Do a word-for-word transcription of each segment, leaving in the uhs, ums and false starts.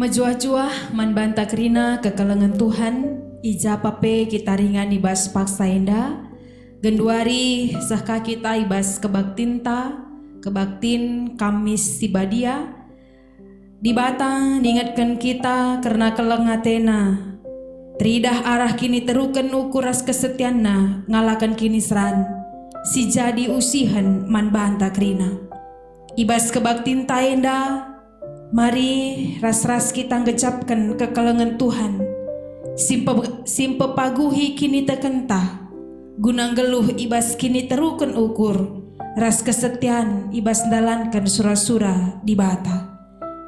Mejuah-juah man banta kerina kekelengen Tuhan, i ja pa pe kita ringan i bas paksa enda, genduari seh ka kita i bas kebaktinta, kebaktin Kamis si Badia. Dibata ningetken kita kerna keleng ateNa, teridah arah kiniteruken ukur ras kesetianNa ngalaken kiniseran, si jadi usihen man banta kerina. I bas kebaktinta enda, mari ras-ras kita nggejapken kekelengen Tuhan, si mpe-, si mpepaguhi kinitekenta, guna nggeluh i bas kiniteruken ukur ras kesetian i bas ndalanken sura-sura Dibata.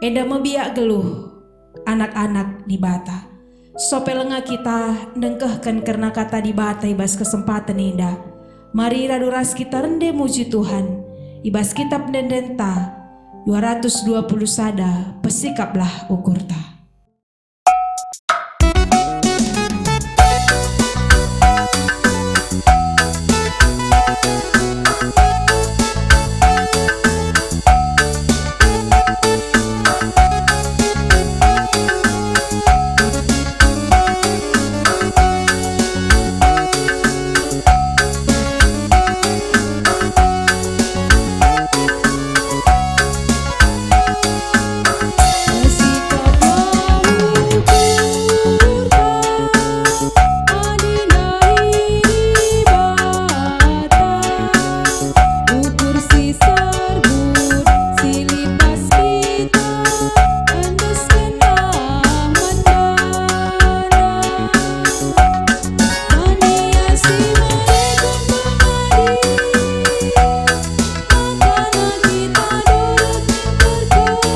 Enda me biak geluh anak-anak Dibata. Sope langa kita nengkehken kerna Kata Dibata i bas kesempaten enda, mari radu ras kita rende muji Tuhan i bas Kitap Ende-endenta dua ratus dua puluh sada, Pesikaplah Ukurta. Ukur si sarbut si lipas kita endeskenlah man baNa. Mania si mereken pengadi, makana kita derek terkeli.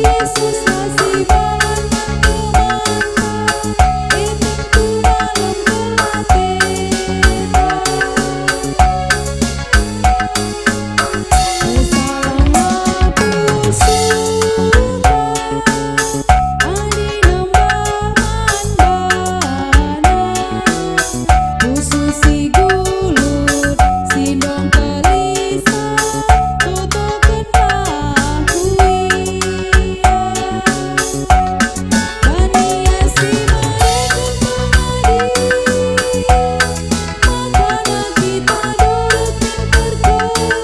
Yesus la siban man temanta, e tentu malem kel ateta. Salam aku suka, adi nembah man baNa. Pusuh si gulut, si ndong kelisa, totokenlah ku ia. Bani ia si mereken pengadi, makana kita dereken terkeli.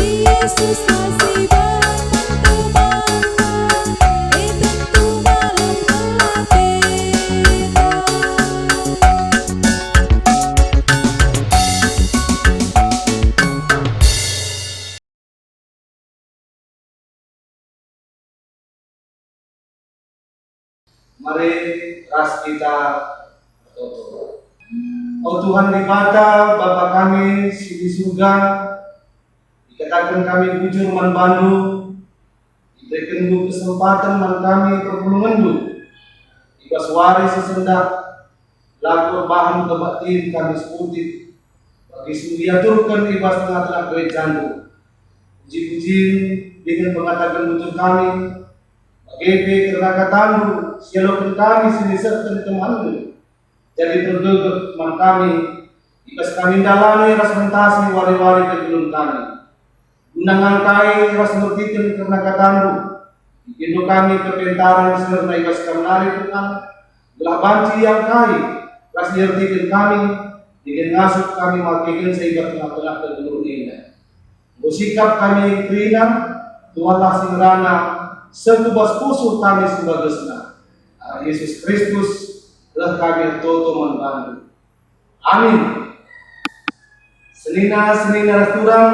Yesus la siban man temanta, e tentu malem kel ateta. Mari ras kita ertoto. O Tuhan Dibata, Bapa kami si di surga, ikataken kami bujur man baNdu, iberekenNdu kesempaten man kami perpulungenNdu. I bas wari si sendah, lako erbahan kebaktin kami seputih, bagi si diaturken i bas tengah-tengah gerejaNdu. Puji-pujin dingen pengataken bujur kami, bage pe kerna KataNdu, si ialoken kami si nisehken kemahenNdu, jadi pergegeh man kami, i bas kami ndalani ras mentasi wari-wari kegeluhen kami. Guna ngangkai ras mertiken kerna KataNdu, ipindo kami kepentaren si erna i bas Kam nari Tuhan, gelah banci iangkai ras iertiken kami, dingen ngasup kami makekenca i bas tengah-tengah kegeluhen enda. Enggo sikap kami kerina, Tuhanlah si ngerana, seh ku bas pusuh kami si mbagesna. Arah Yesus Kristus, reh kami ertoto man baNdu. Amin. Senina-senina ras turang,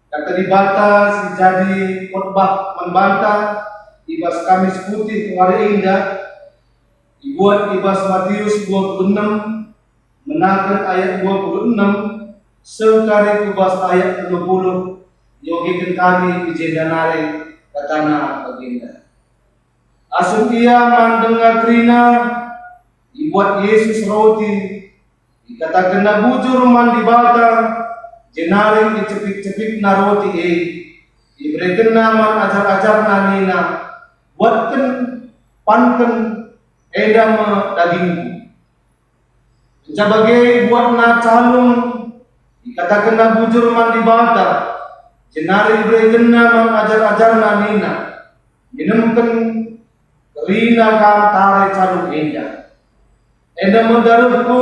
Kata Dibata si jadi khotbah man banta i bas Kamis Putih wari enda, ibuat i bas Matius dua puluh enem, menaken ayat dua puluh enem, seh kari ku bas ayat telu puluh, iogeken kami i jenda nari katana bagenda. Asum ia man denga kerina, ibuat Jesus roti, ikatakenna bujur man Dibata, jenari icepik-cepikna roti e, iberekenna man ajar-ajarna nina, "Buatken, panken, enda me dagingku." Kenca bage ibuatna calung, ikatakenna bujur man Dibata, Jenari iberekenNa man ajar-ajarNa nina, "Minemken kerina kam tare calung enda. Enda me darehKu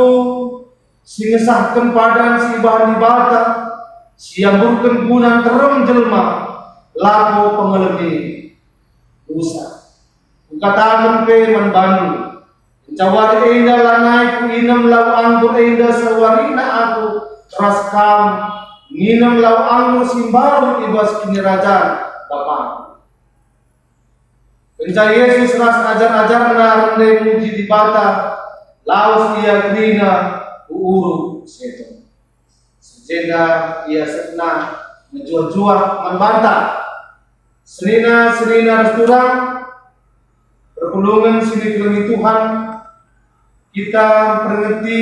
si ngesahken padan si ibahan Dibata, si iamburken guna nterem jelma, labo pengelemi dosa. Kukataken pe man bandu, kenca wari enda lanai Kuinem lau anggur enda seh warina Aku ras kam nginem lau anggur si mbaru i bas Kinirajan BapaKu." Kenca Jesus ras ajar-ajarNa rende muji Dibata, lawes Ia kerina ku Uruk Seton. Seh jenda Ia sehna mejuah-juah man banta. Senina-senina ras turang, perpulungen si dikelengi Tuhan, kita mperingeti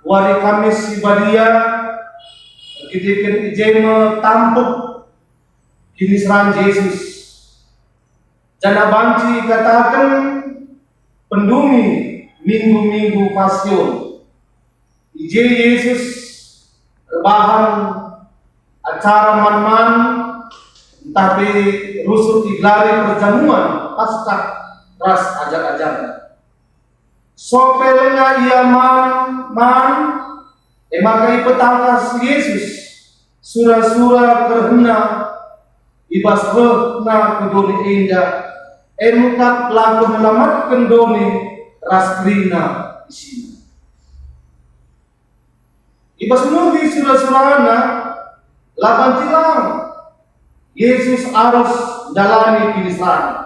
wari Kamis si badia, erkiteken i je me tampuk kiniseran Jesus. Janah banci ikataken pendungi minggu-minggu Pasion. I je Jesus erbahan acara man-man, ntah pe rusur igelari perjamuan Paskah ras ajar-ajarNa. Sope lenga Ia man, man, e maka ipetangkas Jesus sura-sura kerehNa i bas rehNa ku doni enda, e me kap lako nelamatken doni ras kerina isina. I bas muhi sura-suraNa, la banci lang, Jesus arus ndalani kiniseran.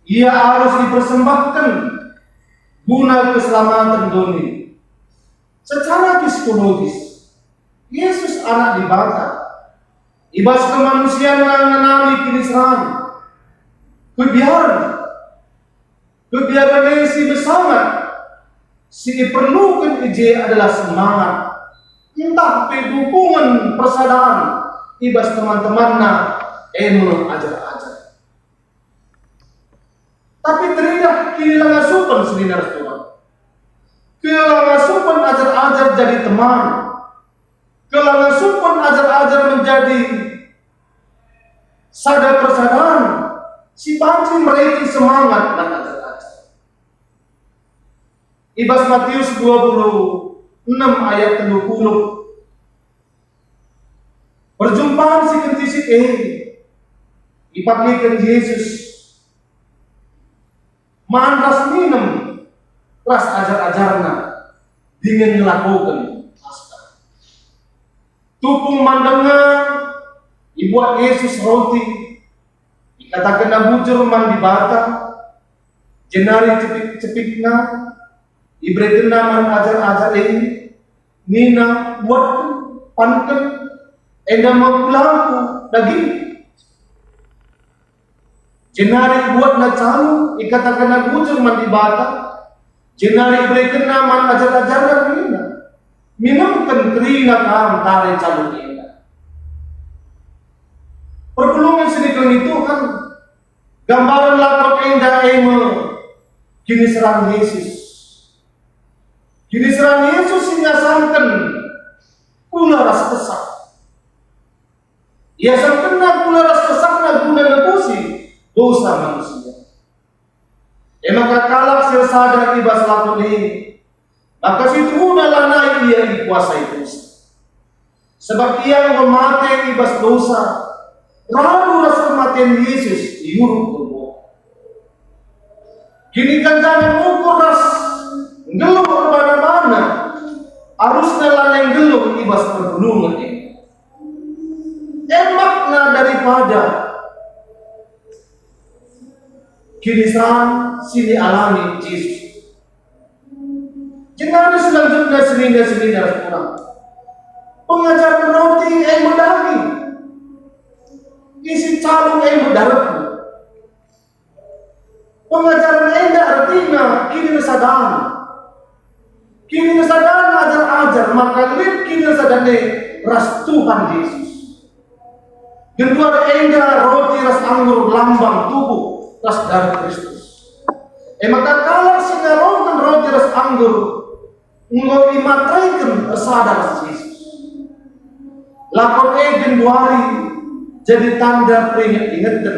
Ia arus ipersembahken guna keselamaten doni. Secara psikologis, Jesus Anak Dibata. I bas kemanusianNa ngenanami kiniseran, kebiaren, kebiaren e si mesangat, si iperluken i je adalah semangat, ntah pe dukungen persadan i bas teman-temanNa, e me ajar-ajar. Tapi teridah kinilangasupen senina ras turang. Kelangasupen ajar-ajar jadi teman. Kelangasupen ajar-ajar menjadi sada persadan si banci mereken semangat man ajar-ajar. I bas Matius dua puluh enem ayat telu puluh, perjumpaan si kentisik e ipakeken Jesus man ras minem ras ajar-ajarNa dingen ngelakoken Paskah. Tupung man denga, ibuat Jesus roti, ikatakenNa bujur man Dibata, jenari cepik-cepikna iberekenNa man ajar-ajar e, nina, "Buatken, panken, enda me kulangKu, dagingKu." Jenari ibuatNa calung, ikatakenNa bujur man Dibata, jenari iberekenNa man ajar-ajarNa nina, "Minemken kerina kam tare calung enda." Perpulungen si dikelengi Tuhan, gambaren lakon enda e me kiniseran Jesus. Kiniseran Jesus si ngasamken kula ras kesah. IasamkenNa kula ras kesahNa guna nebusi dosa manusia. E maka kalak si ersada i bas lakon e, maka situhuna lanai ia ikuasai dosa. Sabap ia enggo mate i bas dosa, radu ras kematen Jesus i Uruk Golgota. Kiniganjangen ukur ras nggeluh erbana-bana, arusna lanai nggeluh i bas perpulungen e. E makna daripada kiniseran si ialami Jesus. Jenari selanjutna senina-senina ras turang. Pengajaren roti e me daging. Isi calung e me darehNa. Pengajaren enda ertina kiniseran. Kiniseran ajar-ajar maka lit kiniseran e ras Tuhan Jesus. Genduari enda roti ras anggur lambang tubuh ras dareh Kristus. E maka kalak si ngaloken roti ras anggur enggo imataiken ersada ras Jesus. Lakon e genduari jadi tanda peringet-ingeten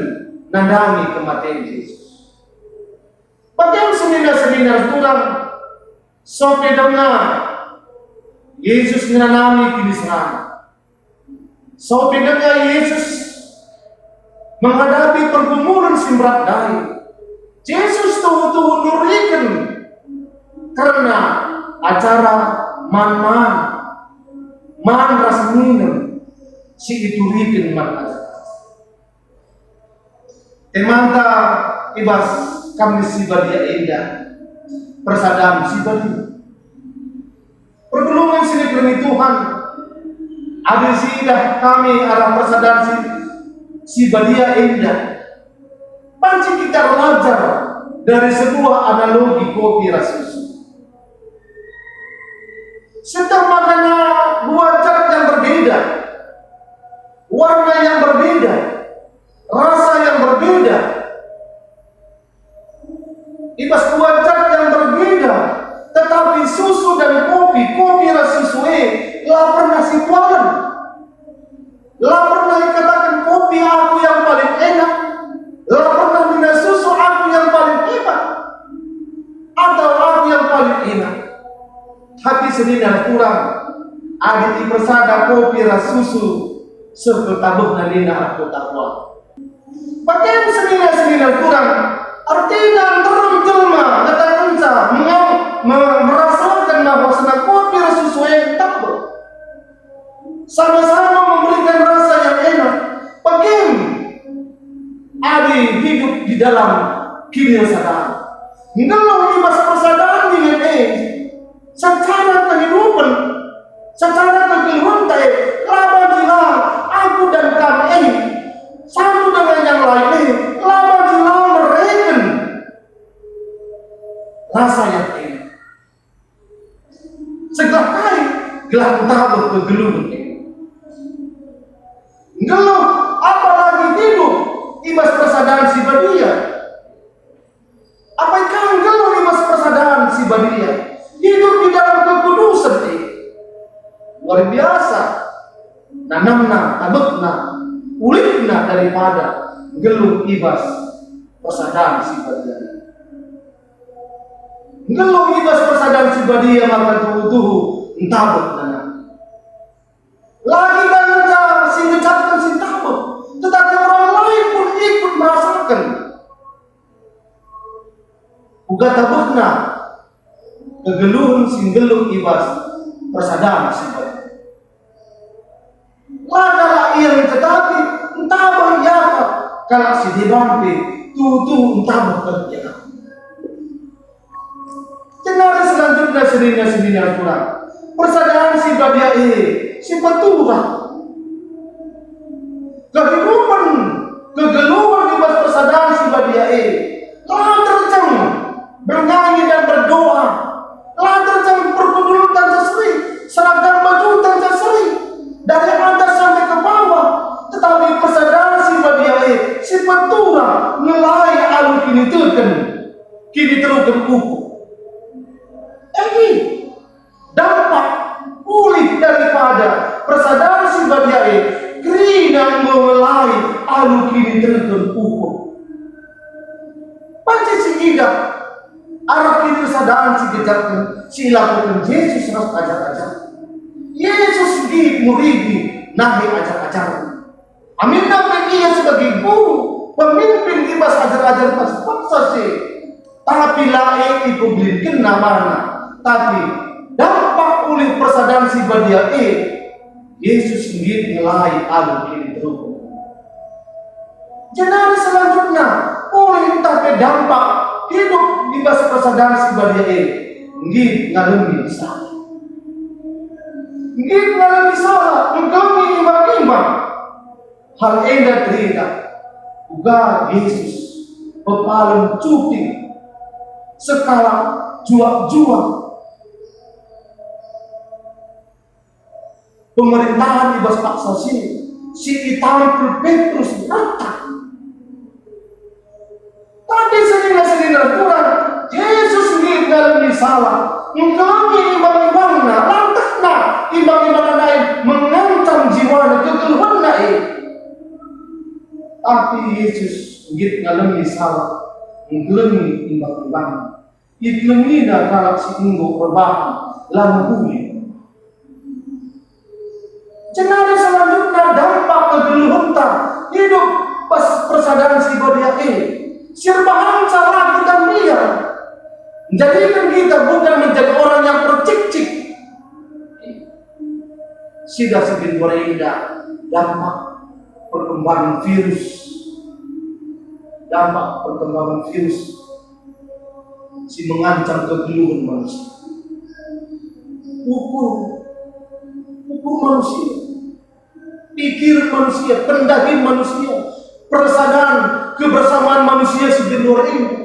nandangi kematen Jesus. Bage senina-senina turang, sope denga Jesus ngenanami kiniseran. Sope denga Jesus menghadapi pergumulen si mberat ndai. Jesus tuhu-tuhu nuriken kerna acara man-man, man ras minem si ituriken man ajar-ajar. Temanta i bas Kamis si Badia enda, persadan si badia. Perpulungen si dikernepken Tuhan, adi siidah kami arah persadan si, si badia enda, banci kita belajar dari sebuah analogi kopi ras susu. Seh maka dua zat yang berbeda, warna yang berbeda, rasa yang berbeda. I bas dua zat yang berbeda, tetapi susu dan kopi, kopi ras susu e la pernah sipualen. La pernah ikataken, "Kopi aku yang paling enak." La pernah nina, "Susu aku yang paling hebat." Atau, "Aku yang paling enak." Tapi senina turang, adi ipersada kopi ras susu, seh kal tabehna nina, "Aku tak kuat." Bage senina-senina turang, artina nterem jelma ngatakenca mengam-, me-, merasaken bahwa sena kopi ras susu e tabeh. Sama-sama memberikan rasa yang enak. Bage adi hidup di dalam kinirasadan. Nggeluh i bas persadan dingen e, secara kehidupen, secara kegeluhenta e, la banci la aku dan kam e, satu dengan yang lain e, la banci la mereken rasa yang enak. Segelah kai gelah tabeh kegeluhen e. Nggeluh, apalagi hidup i bas persadan si badia. Apai ka nggeluh i bas persadan si badia, hidup di dalam kekudusen e. Luar biasa nanamna, tabehna, ulihna daripada nggeluh i bas persadan si badia. Nggeluh i bas persadan si badia maka tuhu-tuhu ntabeh nana. Lagi banca si ngecapken si ntabeh, tetapi orang lain pun ikut merasaken uga tabehna kegeluhen si nggeluh i bas persadan si badia. La kalak ia nge, tetapi ntabeh ia kap, kalak si deban pe tuhu-tuhu ntabeh kal ia kap. Jenari selanjutna senina-senina turang, persadan si badia e si peturah. Kehidupen, kegeluhen i bas persadan si badia e la terjeng bernyanyi dan berdoa, la terjeng perkudul tanca seri, seragam baju tanca seri, dari atas sampai ke bawah, tetapi persadan si badia e si peturah ngelai alu kiniteken, kiniteruken ukur. Egi, dampak ulih daripada persadan si badia e kerina enggo ngelai alu kiniteken ukur. Banci si idah arah kinirasadan si gejapken si ilakoken Jesus ras ajar-ajar. Jesus nggit muridi nahe ajar-ajarNa. Aminna pe ia sebagai guru, pemimpin i bas ajar-ajar paksa-paksa si, tapi la e ipebelinkenna bana. Tapi dampak ulih persadan si badia e, Jesus nggit ngelai alu kiniteruken. Jenari selanjutna, ulih ntah pe dampak hidup i bas persadan si badia e, nggit ngalemi salah. Nggit ngalemi salah, engkemi imbang-imbang. Hal enda terida uga Jesus pepalem cuti sekalak juak-juak. Pemerintahan i bas paksa si, si itampul Petrus rentah. Tapi senina-senina turang, Jesus nggit ngalemi salah, engkemi imbang-imbangna, lantehna imbang-imbangna nai mengancam jiwana Tapi Jesus nggit ngalemi salah, nggelengi imbak-imbakna. Ikelengina kalak si enggo erbahan, la mehuli. Jenari selanjutna dampak kegeluhenta hidup pas persadan si badia e. Si erbahanca la kita mbiar. Menjadikan kita bukan menjadi orang yang percikcik. Sidah si genduari enda dampak perkembangan virus. Dampak perkembangan virus si mengancam kegeluhen manusia. Ukur, ukur manusia, pikir manusia, pendahin manusia, persadan kebersamaan manusia si genduari enda,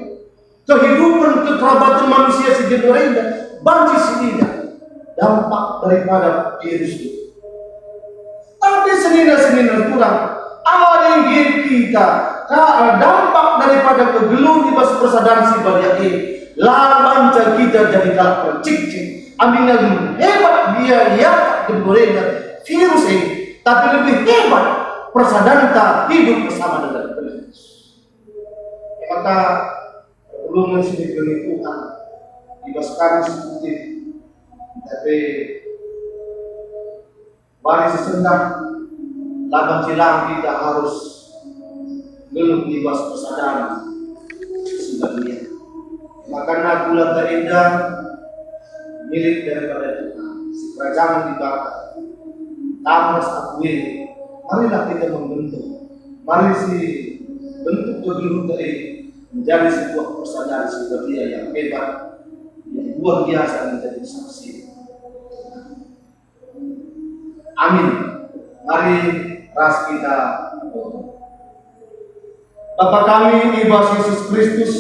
kehidupan kekerabatan manusia si genduari enda, banci sidah dampak daripada virus itu. Tapi senina-senina turang, adi nggit kita ka dampak daripada kegeluhen i bas persadan si badia e, la banca kita jadi kalak percikcik. Aminna hebat biaya genduari enda virus e, tapi lebih hebat persadanta hidup bersama dengan Kristus. Maka perpulungen si dikellengi Tuhan i bas kami si putih, tapi mari si sendah, la banci lang kita harus nggeluh i bas persadan si badia. Makana gulanta enda milik daripada Tuhan, si kerajangen Dibata. Kam ras aku e, marilah kita membentuk. Mari si bentuk kegeluhenta e menjadi sebuah persadan si badia yang hebat, yang luar biasa menjadi saksi. Amin. Mari ras kita berdoa. Bapa kami i bas Jesus Kristus,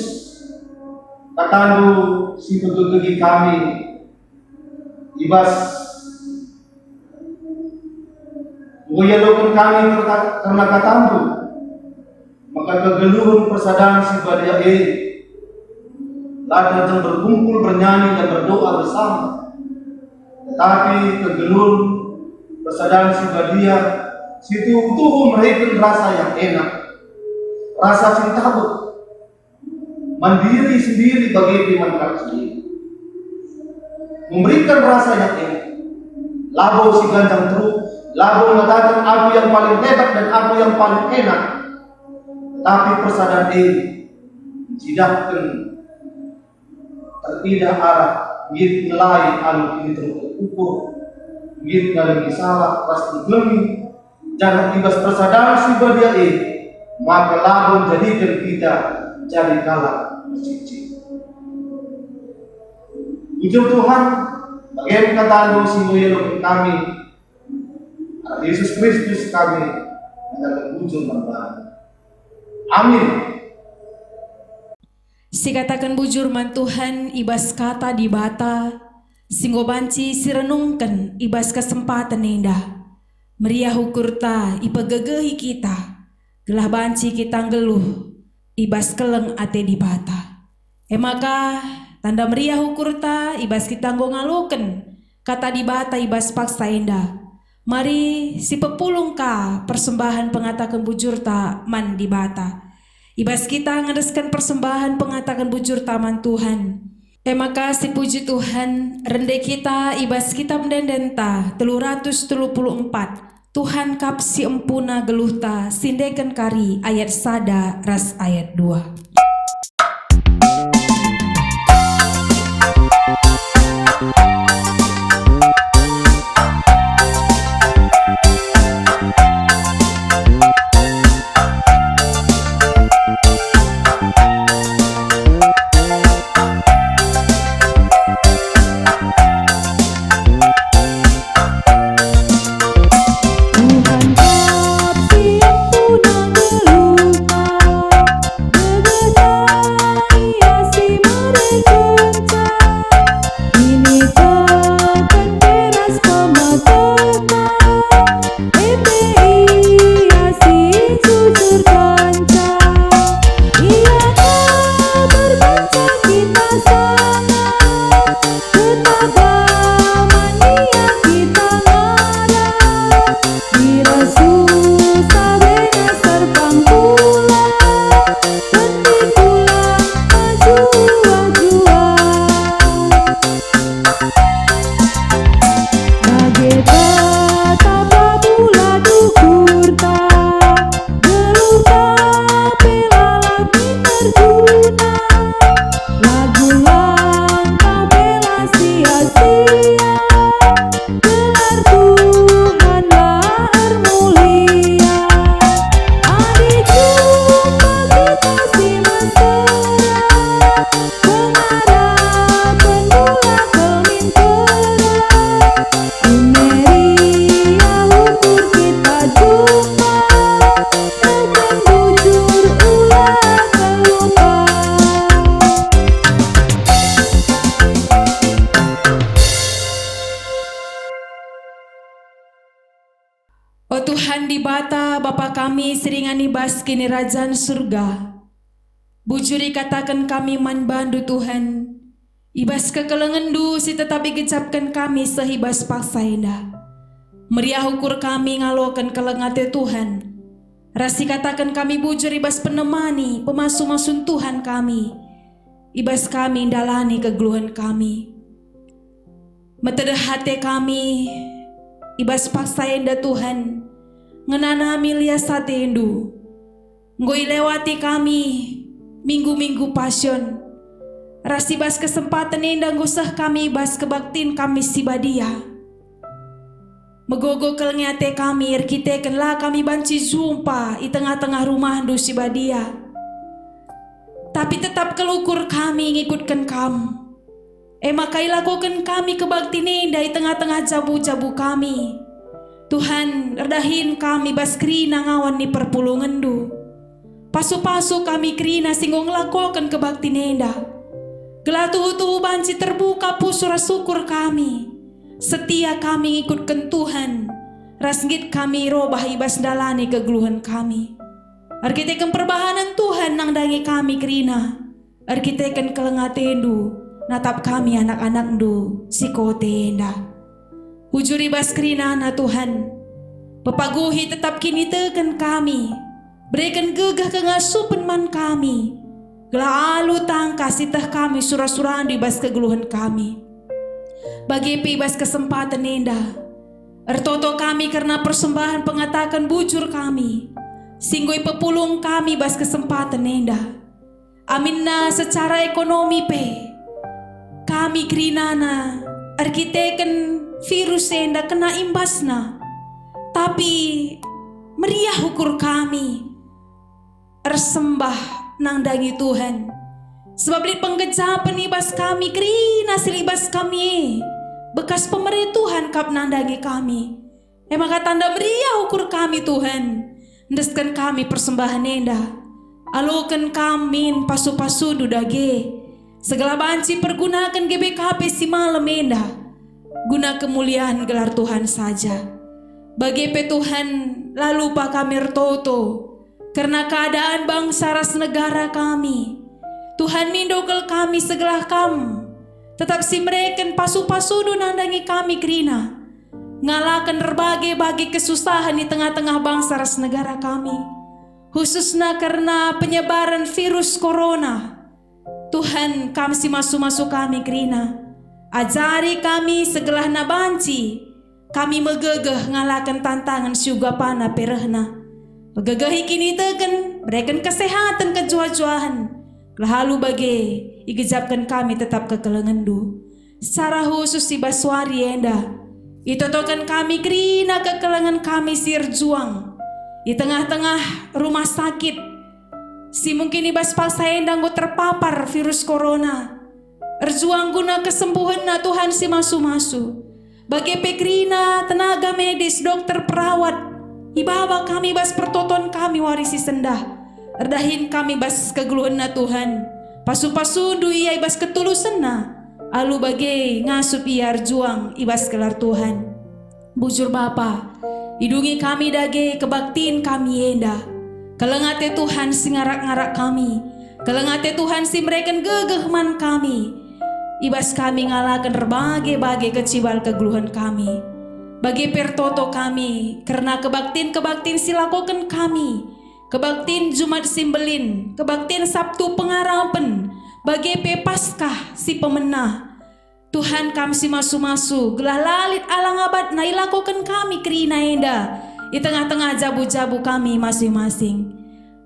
KataNdu si mpegegeh kami i bas enggo ialoken kami kerta-, kerna KataNdu, maka kegeluhen persadan si badia e la janjang berkumpul, bernyanyi, dan berdoa bersama. Tetapi kegeluhen persadan si badia si tuhu-tuhu mereken rasa yang enak, rasa si ntabek, mandiri sendiri bage pe man kalak sendiri. Memberikan rasa yang enak, labo si ganjang teruk, labo mengatakan aku yang paling hebat dan aku yang paling enak. Tetapi persadan e mencidahken teridah arah, nggit ngelai alu kiniteruken ukur, nggit ngalemi salah ras nggelengi, janah i bas persadan si badia e, maka labo njadiken kita jadi kalak percikcik. Bujur Tuhan, bage me KataNdu si enggo ialoken kami, arah Jesus Kristus kami ngataken bujur man baNdu. Amin. Sikataken bujur man Tuhan i bas Kata Dibata, si enggo banci sirenungken i bas kesempaten enda. Meriah ukurta ipegegehi kita, gelah banci kita nggeluh i bas keleng ate Dibata. E maka, tanda meriah ukurta i bas kita enggo ngaloken Kata Dibata i bas paksa enda. Mari sipepulung ka persembahen pengataken bujurta man Dibata. I bas kita ngendesken persembahen pengataken bujurta man Tuhan. E maka sipuji Tuhan, rende kita i bas Kitab Ende-endenta telu ratus telu puluh empat, Tuhan kap si empuna geluhta, sindeken kari ayat sada ras ayat dua. Tuhan Dibata, Bapa kami si ringan i bas Kinirajan Surga, bujur ikataken kami man baNdu, Tuhan, i bas kekelengenNdu si tetap igejapken kami seh i bas paksa enda. Meriah ukur kami ngaloken keleng ate Tuhan, ras ikataken kami bujur i bas penemani pemasu-masun Tuhan kami, i bas kami ndalani kegeluhen kami. Metedeh ate kami i bas paksa enda, Tuhan, ngenanami lias ateNdu. Enggo ilewati kami minggu-minggu Pasion, ras i bas kesempaten enda enggo seh kami i bas kebaktin kami si badia. Megogo kal nge ate kami erkiteken la kami banci jumpa i tengah-tengah rumahNdu si badia. Tapi tetap kal ukur kami ngikutken Kam. E maka ilakoken kami kebaktin enda i tengah-tengah jabu-jabu kami. Tuhan, erdahin kami bas kerina ngawan ni perpulungenNdu. Pasu-pasu kami kerina si enggo ngelakoken kebaktin enda, gelah tuhu-tuhu banci terbuka pusuh ras ukur kami. Setia kami ngikutken Tuhan, ras nggit kami robah i bas ndalani kegeluhen kami. Erkiteken perbahanen Tuhan nandangi kami kerina, erkiteken keleng ateNdu natap kami anak-anakNdu si kote enda. Bujur i bas kerinana, Tuhan, pepaguhi tetap kiniteken kami, bereken gegeh kengasupen man kami, gelah alu tangkas ieteh kami sura-suraNdu i bas kegeluhen kami. Bage pe i bas kesempaten enda, ertoto kami kerna persembahen pengataken bujur kami, si enggo ipepulung kami bas kesempaten enda. Aminna secara ekonomi pe, kami kerinana erkiteken virus enda kena imbasna. Tapi meriah ukur kami ersembah nandangi Tuhan, sebab lit penggejapen i bas kami kerina si lit bas kami e, bekas pemere Tuhan kap nandangi kami. E maka tanda meriah ukur kami, Tuhan, endesken kami persembahen enda. Aloken kam min pasu-pasuNdu dage, segelah banci pergunaken G B K P si malem enda guna kemulian gelar Tuhan saja. Bage pe, Tuhan, la lupa kami ertoto kerna keadaan bangsa ras negara kami. Tuhan, mindo kal kami segelah Kam tetap si mereken pasu-pasuNdu nandangi kami kerina ngalaken erbage-bage kesusahen i tengah-tengah bangsa ras negara kami, khususna kerna penyebaren virus corona. Tuhan, Kam si masu-masu kami kerina. Ajari kami segelahna banci kami megegeh ngalaken tantangen si uga pana pe rehna. Pegegehi kiniteken, bereken kesehaten kejuah-juahen, gelah alu bage igejapken kami tetap kekelengenNdu. Secara khusus i bas wari enda, itotoken kami kerina kekelengen kami si erjuang i tengah-tengah rumah sakit, si mungkin i bas paksa enda enggo terpapar virus corona. Erjuang guna kesembuhenna, Tuhan si masu-masu. Bage pe kerina tenaga medis, dokter, perawat, ibaba kami bas pertoton kami wari si sendah. Erdahin kami bas kegeluhenna, Tuhan. Pasu-pasuNdu ia i bas ketulusenna. Alu bage ngasup ia erjuang i bas gelar Tuhan. Bujur Bapa, idungi kami dage kebaktin kami enda. Keleng ate Tuhan si ngarak-ngarak kami. Keleng ate Tuhan si mereken gegeh man kami, i bas kami ngalaken erbage-bage kecibal kegeluhen kami. Bage pe ertoto kami kerna kebaktin-kebaktin si lakoken kami, kebaktin Jumat si Mbelin, kebaktin Sabtu Pengarapen, bage pe Paskah si pemena. Tuhan, Kam si masu-masu, gelah la lit alang abatna ilakoken kami kerina enda i tengah-tengah jabu-jabu kami masing-masing.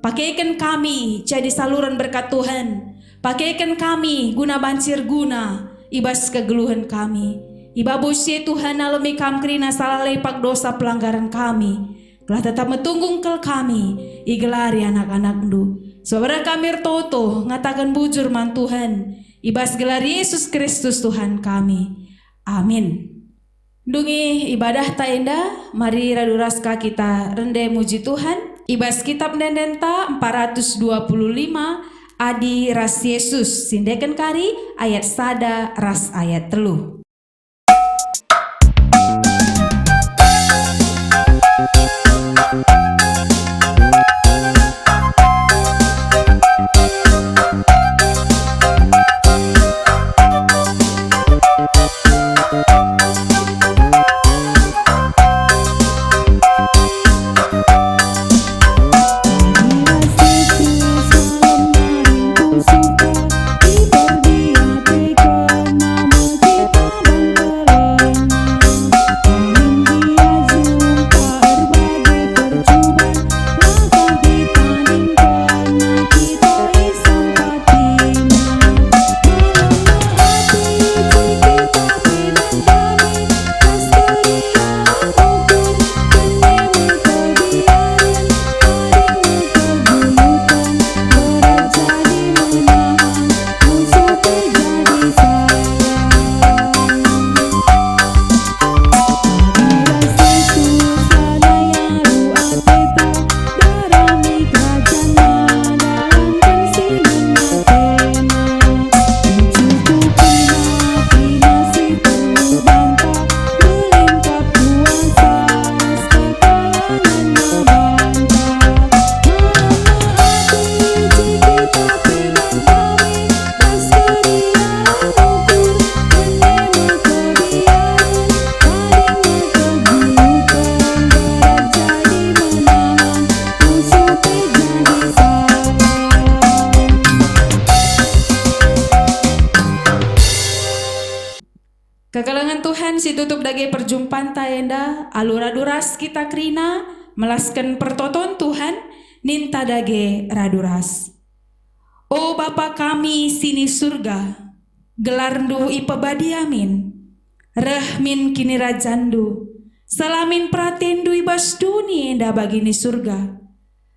Pakeken kami jadi saluren berkat Tuhan. Pakeken kami guna banci erguna i bas kegeluhen kami. I babo si e, Tuhan, alemi Kam kerina salah lepak dosa pelanggaran kami. Gelah tetap metunggung kal kami igelari anak-anakNdu. Sebab reh kami ertoto ngataken bujur man Tuhan, i bas gelar Yesus Kristus Tuhan kami. Amin. Ndungi ibadahta enda, mari radu ras ka kita rende muji Tuhan. I bas Kitab Ende-endenta empat ratus dua puluh lima, Adi ras Yesus, siendeken kari ayat sada ras ayat telu. Tuhan, situtup dage perjumpanta enda, alu radu ras kita kerina, melasken pertoton Tuhan, ninta dage radu ras. O Bapa kami si ni Surga, gelarNdu ipebadia min, reh min kinirajanNdu, seh la min peratenNdu i bas doni enda bagi ni Surga.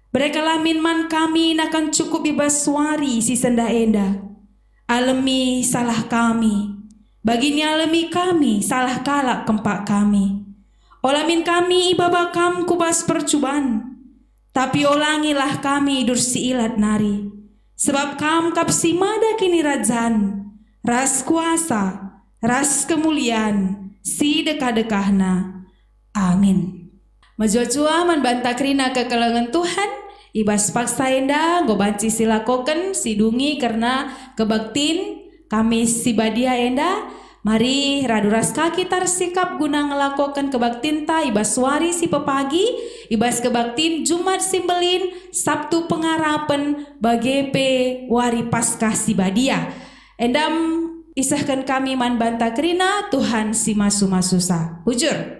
Berekenlah min man kami nakan cukup i bas wari si sendah enda. Alemi salah kami, bagi nialemi kami salah kalak kempak kami. Ola min kami ibaba Kam ku bas percuban, tapi olangilah kami idur si ilat nari. Sebab Kam kap si mada kinirajan, ras kuasa, ras kemulian, si dekah-dekahna. Amin. Mejuah-juah man banta kerina kekelengen Tuhan, i bas paksa enda enggo banci silakoken sidungi kerna kebaktin Kamis si badia enda. Mari radu ras ka kita ersikap guna ngelakoken kebaktinta i bas wari si pepagi, i bas kebaktin Jumat si Mbelin, Sabtu Pengarapen, bage pe wari Paskah si badia. Endam isehken kami man banta kerina Tuhan si masu-masusa. Bujur.